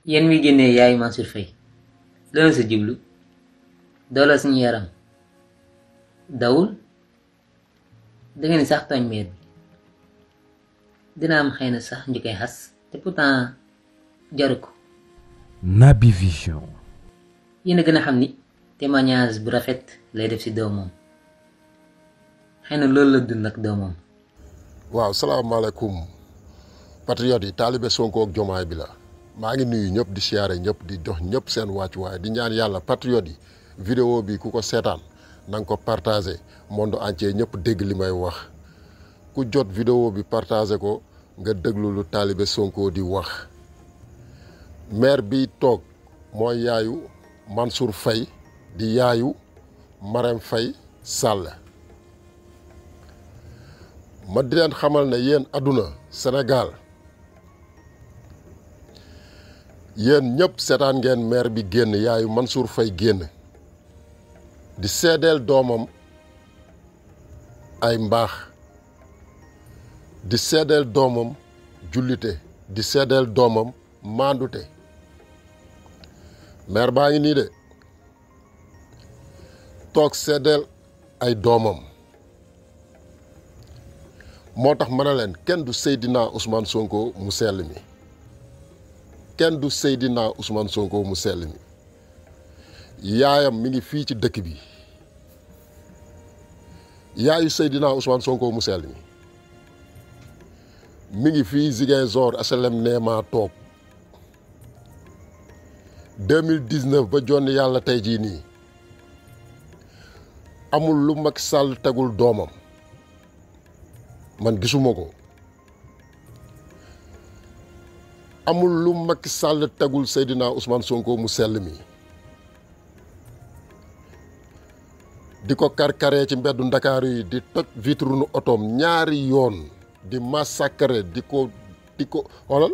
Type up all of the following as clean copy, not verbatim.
yéen mi génnee yaay Mansour Faye loolu sa jublu dooleel suñu yaram dawul danga ni sax tooñ meer bi dina am xëy na sax ñu koy xas te pourtant jaru ko. Naby Vision. yéen a gën a xam ni témoignage bu rafet lay def ci doomam xëy na loolu la dund ak doomam. waaw salaamaaleykum patriote yi taalibe Sonko ak Jomaay bi la maa ngi nuyu ñëpp di siyaare ñëpp di jox ñëpp seen wàccuwaay di ñaan yàlla patriote yi vidéo bi ku ko seetaan na nga ko partagé monde entier ñëpp dégg li may wax ku jot vidéo bi partagé ko nga déglu lu taalibe Sonko di wax maire bi toog mooy yaayu Mansour Faye di yaayu Marème Faye Sall ma di leen xamal ne yéen àdduna Sénégal yéen ñëpp seetaan ngeen maire bi génn yaayu Mansour Faye génn di seedeel doomam ay mbaax di seedeel doomam jullite di seedeel doomam maandute maire baa ngi nii de toog seedeel ay doomam moo tax ma ne leen kenn du Seydina Ousmane Sonko mu sell mi kenn du Seydina Ousmane Sonko mu sell mi yaayam mi ngi fii ci dëkk bi yaayu Seydina Ousmane Sonko mu sell mi ngi fii Ziguinchor HLM Néma toog 2019 ba jonni yàlla tey jii nii amul lu Macky Sall tegul doomam man gisuma ko amul lu Macky Sall tegul Seydina Ousmane Sonko mu sell mi di ko karkaree ci mbeddu Ndakaaru yi di toj vitre nu otoom ñaari yoon di massacrer di ko xoolal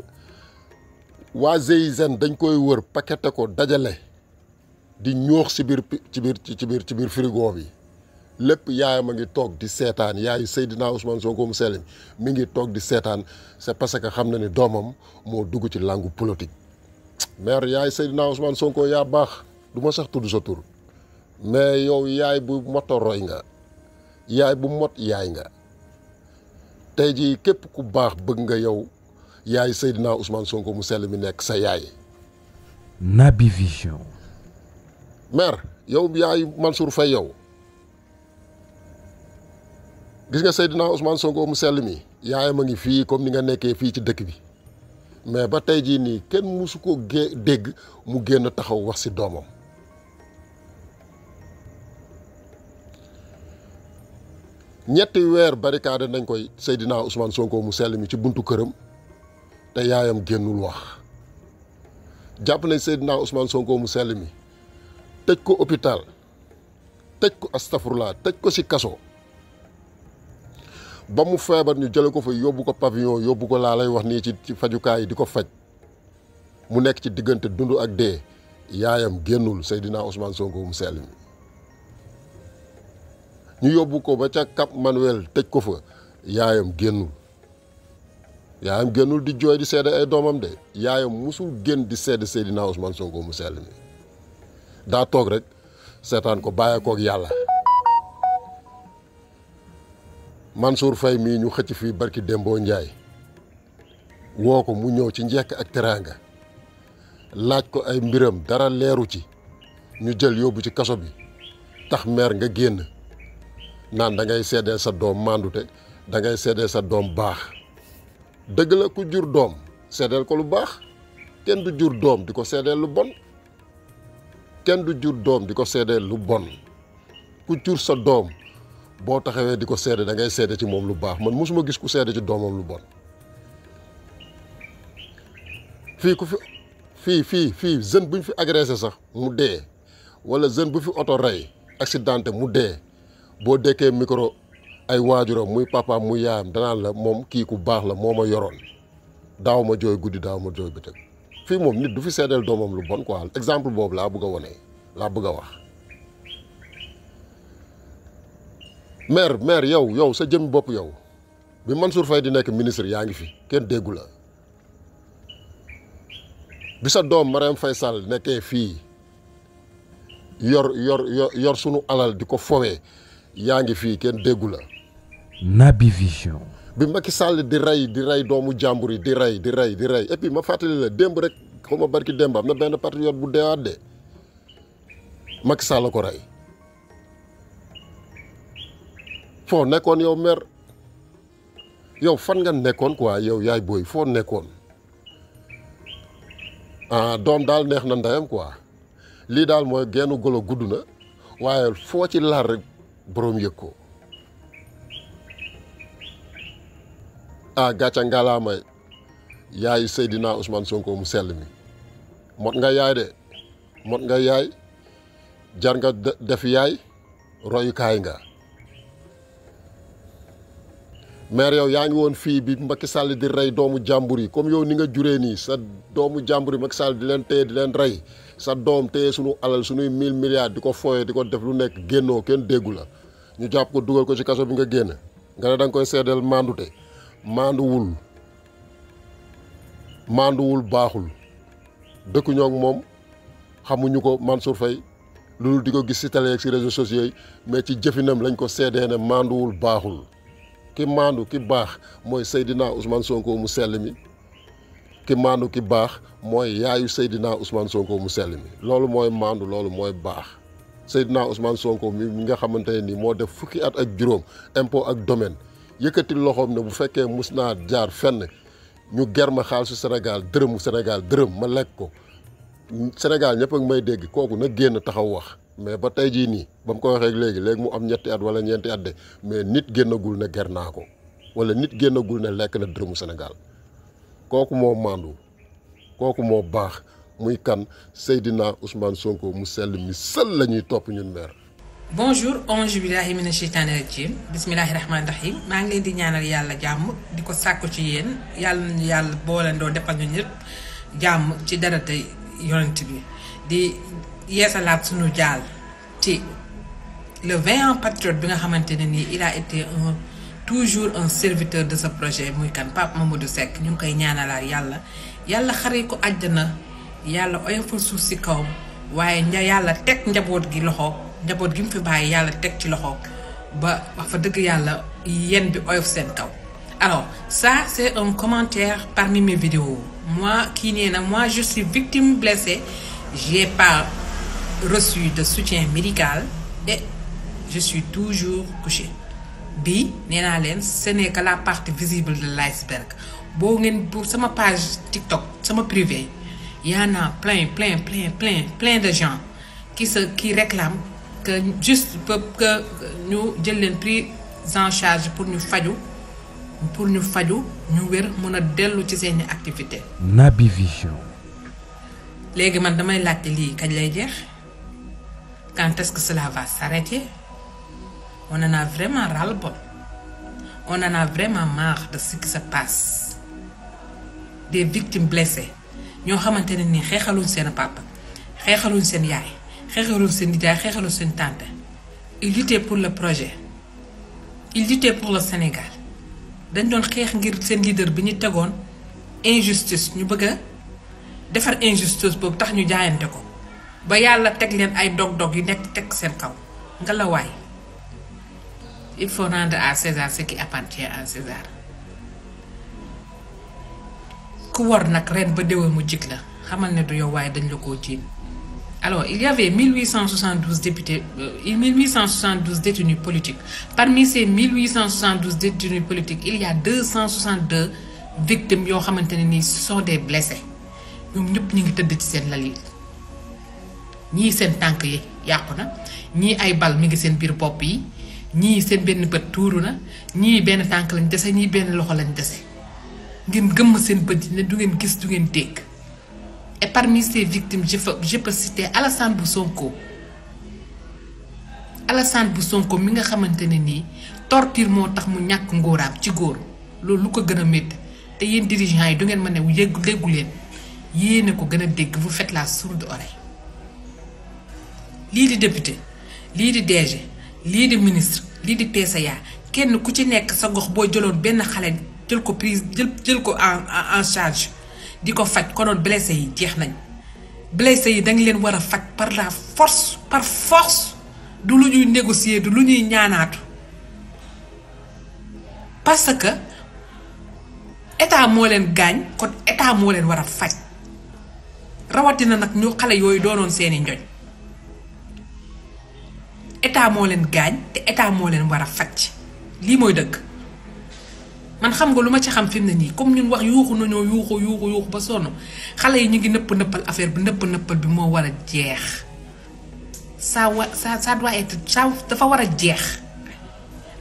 waa GIGN dañ koy wër paqueté ko dajale di ñoox ci biir frigo bi lépp yaayam a ngi toog di seetaan yaayu Seydina Ousmane Sonko mu sell mi ngi toog di seetaan c'est parce que xam na ni doomam moo dugg ci langue politique maire yaay Seydina Ousmane Sonko yaa baax du ma sax tudd sa tur mais yow yaay bu moto roy nga yaay bu mot yaay nga tey jii képp ku baax bëgg nga yow yaay Seydina Ousmane Sonko mu sell mi nekk sa yaay. Naby Vision. maire yow yaay Mansour Faye yow gis nga Seydina Ousmane Sonko mu sell mi yaayam a ngi fii comme ni nga nekkee fii ci dëkk bi mais ba tey jii nii kenn musu ko dégg mu génn taxaw wax ci doomam. ñetti weer barricade nañ koy Seydina Ousmane Sonko mu sell mi ci buntu këram te yaayam génnul wax jàpp nañ Seydina Ousmane Sonko mu sell mi tëj ko hôpital tëj ko astafurlaa tëj ko ci kaso ba mu feebar ñu jële ko fa yóbbu ko pavillon yóbbu ko laa lay wax nii ci fajukaay yi di ko faj mu nekk ci diggante dund ak dee yaayam génnul Seydina Ousmane Sonko mu sell mi ñu yóbbu ko ba ca Cap Manuel tëj ko fa yaayam génnul di jooy di seede ay doomam de yaayam musul génn di seede Seydina Ousmane Sonko mu sell mi daa toog rek seetaan ko bàyyeekook yàlla. Mansour Faye mii ñu xëcc fii barki Dembo Njaay woo ko mu ñëw ci njekk ak teraanga laaj ko ay mbiram dara leeru ci ñu jël yóbbu ci kaso bi tax meer nga génn naan da ngay seedeel sa doom mandute da ngay seedeel sa doom baax dëgg la ku jur doom seedeel ko lu baax kenn du jur doom di ko seedeel lu bon kenn du jur doom di ko seedeel lu bon ku jur sa doom boo taxawee di ko seede da ngay seede ci moom lu baax man mosuma gis ku seede ci doomam lu bon fii jeune bu ñu fi agressé sax mu dee wala jeune bu fi oto rey accidenté mu dee boo dekkee micro ay waajuram muy papaam muy yaayam danaan la moom kii ku baax la moo ma yoroon daaw ma jooy guddi daaw ma jooy bëccëg fii moom nit du fi seedeel doomam lu bon quoi exemple boobu laa bëgg a wone laa bëgg a wax. maire yow sa jëmmi bopp yow bi Mansour Faye di nekk ministre yaa ngi fi kenn déggu la bi sa doom Marième Faye Sall nekkee fii yor sunu alal di ko fowee yaa ngi fii kenn déggu la. Naby Vision. bi Macky Sall di rey doomu jàmbur yi di rey et puis ma fàttali la démb rek xaw ma barki démb am na benn patriote bu deewaat de Macky Sall la ko rey. foo nekkoon yow mer yow fan nga nekkoon quoi yow yaay booy foo nekkoon doom daal neex na ndeyam quoi lii daal mooy gennu golo gudd na waaye foo ci laal rek boroom yëg ko gàcca ngalaama yaayu Seydina Ousmane Sonko mu sell mi mot nga yaay de mot nga yaay jar nga def yaay royukaay nga maire yow yaa ngi woon fii bi Macky Sall di rey doomu jàmbur yi comme yow ni nga juree nii sa doomu jàmbur yi Macky Sall di leen téye di leen rey sa doom téye sunu alal sunuy 1000 milliards di ko foyee di ko def lu nekk génnoo kenn déggu la ñu jàpp ko dugal ko ci kaso bi nga génn nga ne da nga koy seedeel mandute manduwul baaxul dëkku ñoo ngi moom xamuñu ko Mansour Faye loolu di ko gis ci télé ak ci réseaux sociaux yi mais ci jëfinam lañ ko seedee ne manduwul baaxul ki maandu ki baax mooy Seydina Ousmane Sonko mu sell mi ki maandu ki baax mooy yaayu Seydina Ousmane Sonko mu sell mi loolu mooy maandu loolu mooy baax Seydina Ousmane Sonko mi nga xamante ne nii moo def fukki at ak juróom impôt ak domaine yëkkati loxoom ne bu fekkee mus naa jaar fenn ñu ger ma xaalisu Sénégal dërëm ma lekk ko Sénégal ñëpp ak may dégg kooku na génn taxaw wax mais ba tey jii nii ba mu ko waxee léegi mu am ñetti at wala ñeenti at de mais nit génnagul ne ger naa ko wala nit génnagul ne lekk na dërëmu Sénégal kooku moo maandu kooku moo baax muy kan Seydina Ousmane Sonko mu sell mi sël la ñuy topp ñun maire. bonjour auzu billahi mina sheytaani rajim bismillahi rahmaani rahim maa ngi leen di ñaanal yàlla jàmm di ko sàkku ci yéen yàlla nañu yàlla boolandoo defal ñu ñëpp jàmm ci darata yonent bi di yeesalaat suñu jaal ci le vaillant patriote bi nga xamante ne nii il a été toujours un serviteur de ce projet muy kan Pape Mamadou Seck ñu ngi koy ñaanalaat yàlla xare ko àjjana yàlla oyofal suuf si kawam waaye yàlla teg njaboot gi loxo njaboot gi mu fi bàyyi yàlla teg ci loxo ba wax fa dëgg yàlla yéen bi oyof seen kaw. Alors ça c'est un commentaire parmi mes vidéos moi kii nee na moi je suis victime blessée j'ai pas reçu de soutien médical et je suis toujours couché bi nee naa leen ce n'est que la partie visible de l'iceberg boo ngeen bu sama page TikTok sama privé y en a plein de gens qui réclament que juste que ñu jël leen prise en charge pour ñu faju ñu wér mën a dellu ci seeni activité. Naby Vision. léegi man damay laajte lii kañ lay jeex quand est-ce que cela va s'arrêter on en a vraiment ras-le-bol on en a vraiment marre de ce qui se passe des victimes blessées ñoo xamante ne nii xeexaluñ seen papa xeexaluñ seen yaay xeexaluñ seen nijaay xeexaluñ seen tante ils luttaient pour le projet ils luttaient pour le Sénégal dañ doon xeex ngir seen leader bi ñu tegoon injustice ñu bëgg a defar injustice boobu tax ñu jaayante ko ba yàlla teg leen ay dog-dog yu nekk teg seen kaw nga la waay il faut rendre à César ce qui appartient à César ku war nag ren ba déwén mu jig la xamal ne du yow waaye dañ la koo jiin. Alors il y avait 1872 députés 1872 détenus politiques parmi ces 1872 détenus politiques il y a 262 victimes yoo xamante ne nii ce sont des blessés ñoom ñëpp ñu ngi tëdd ci seen lal yi ñii seen tànk yi yàqu na ñii ay bal mi ngi seen biir bopp yi ñii seen benn bët tuuru na ñii benn tànk lañ dese ñii benn loxo lañ dese ngeen gëmm seen bët yi ne du ngeen gis du ngeen dégg. Et parmi ces victimes je peux citer Alassane Sonko mi nga xamante ne nii torture moo tax mu ñàkk ngóoraam ci góor loolu lu ko gën a métti te yéen dirigeants yi du ngeen mën ne déggu leen yéen a ko gën a dégg vous faites la sourde oreille. lii di député lii di DG lii di ministre lii di PCA kenn ku ci nekk sa gox boo jëloon benn xale jël ko prise jël ko en charge di ko faj konoon blessé yi jeex nañ blessé yi dañ leen war a faj par la force par force du lu ñuy négocier du lu ñuy ñaanaatu parce que état moo leen gaañ kon état moo leen war a faj rawatina nag ñu xale yooyu doonoon seeni njoñ état moo leen gaañ te état moo leen war a faj lii mooy dëgg man xam nga lu ma ci xam fi mu ne nii comme ñun wax yuuxu nañoo yuuxu ba sonn xale yi ñu ngi nëppal affaire bi nëppal bi moo war a jeex ça doit être ça dafa war a jeex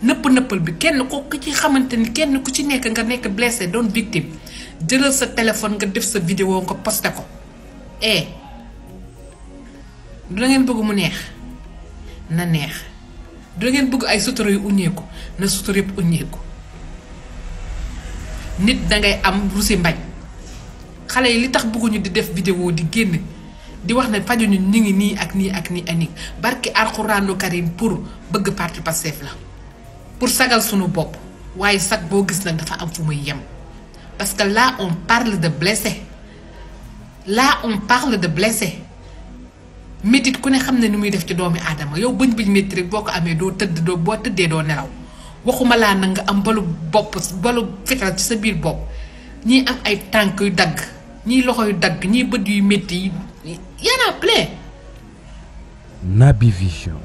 nëppal bi kenn ko ku ci xamante ni kenn ku ci nekk nga nekk blessé doon victime jëlal sa téléphone nga def sa vidéo nga posté ko du la ngeen bëgg mu neex na neex du la ngeen bëgg ay sutura yu uñeeku na sutura yëpp uñeeku nit dangay am rusi mbañ xale yi li tax bëgguñu di def vidéo di génn di wax ne fajuñu ñu ngi nii ak nii ak nii ak nii barki alxuraanu karim pour bëgg parti Pastef la pour sagal sunu bopp waaye sag boo gis nag dafa am fu muy yem parce que là on parle de blessé métit ku ne xam ne ni muy def ci doomi aadama yow bëñ métti rek boo ko amee boo tëddee doo nelaw waxuma laa nag nga am balu fetal ci sa biir bopp ñii am ay tànk yu dagg ñii loxo yu dagg ñii bët yu métti yi y'en a plein. Naby Vision.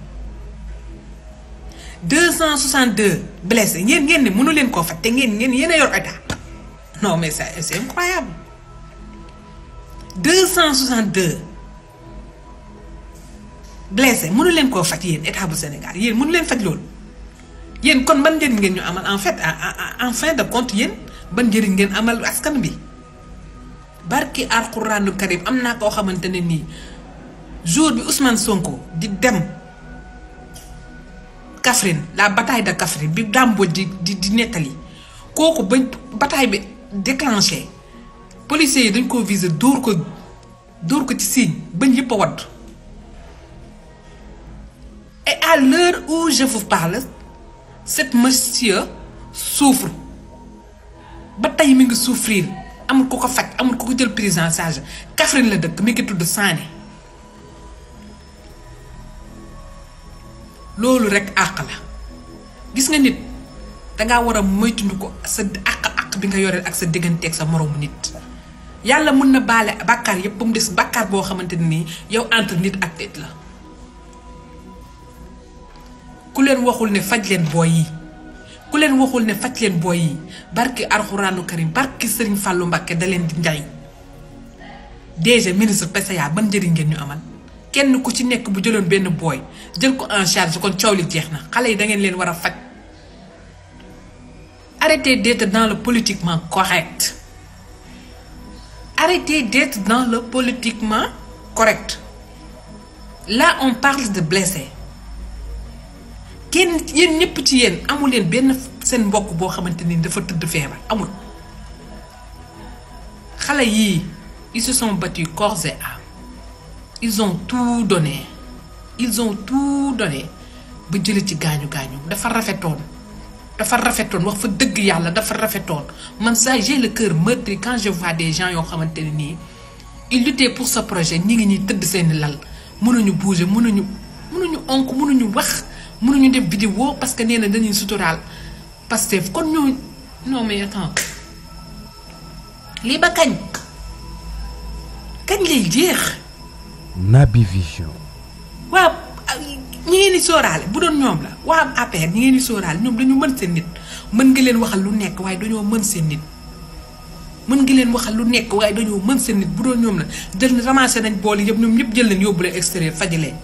262 blessés ngeen ne mënu leen koo faj te ngeen yéen a yor état non mais c'est incroyable 262 blessés mënu leen koo faj yéen état bu Sénégal yéen mënu leen faj loolu yéen kon ban njëriñ ngeen ñu amal en fait en fin de compte yéen ban njëriñ ngeen amal askan bi barki alxuraanu karim am naa koo xamante ne nii jour bi Ousmane Sonko di dem Kaffrine la bataille de Kaffrine bi dàmboo di nettali kooku ba bataille bi déclenché policiers yi dañ ko visé dóor ko ci signe bañ yëpp a wadd et à l'heure où je vous parle cet monsieur souffre ba tey mi ngi souffrir amul ko faj amul ko jël prise en charge Kaffrine la dëkk mi ngi tudd Sané loolu rek àq la gis nga nit dangaa war a moytundi ko sa àq bi nga yoreel ak sa digganteeg sa moroomu nit yàlla mën na baale bàkkaar yépp ba mu des bàkkaar boo xamante nii yow entre nit ak nit la ku leen waxul ne faj leen booy yi barki alxuraanu karim barki Sëriñ Fàllu Mbàkke da leen di njariñ déjà ministre PCA ban njëriñ ngeen ñu amal kenn ku ci nekk bu jëloon benn booy jël ko en charge kon coow li jeex na xale yi da ngeen leen war a faj arrêtez d'être dans le politiquement correct là on parle de blessés kenn yéen ñëpp ci yéen amul leen benn seen mbokk boo xamante ni dafa tëdd feebar amul xale yii ils se sont battus corps et âme ils ont tout donné ba jële ci gaañu dafa rafetoon wax fa dëgg yàlla dafa rafetoon man ça j'ai le cœur meurtri quand je vois des gens yoo xamante ne nii ils luttaient pour ce projet ñi ngi ñuy tëdd seeni lal mënuñu bouger mënuñu onk mënuñu wax mënuñu def vidéo parce que nee na dañuy suturaal Pastef kon ñoo non mais attends lii ba kañ lay jeex. Naby Vision. waaw ñi ngeen di sóoraale bu doon ñoom la waa APR ñi ngeen di sóoraale ñoom dañu mën seen nit mën nga leen waxal lu nekk waaye dañoo mën seen nit bu doon ñoom la jël ramassé nañ bool yëpp ñoom ñëpp jël leen yóbbu leen extérieur faji leen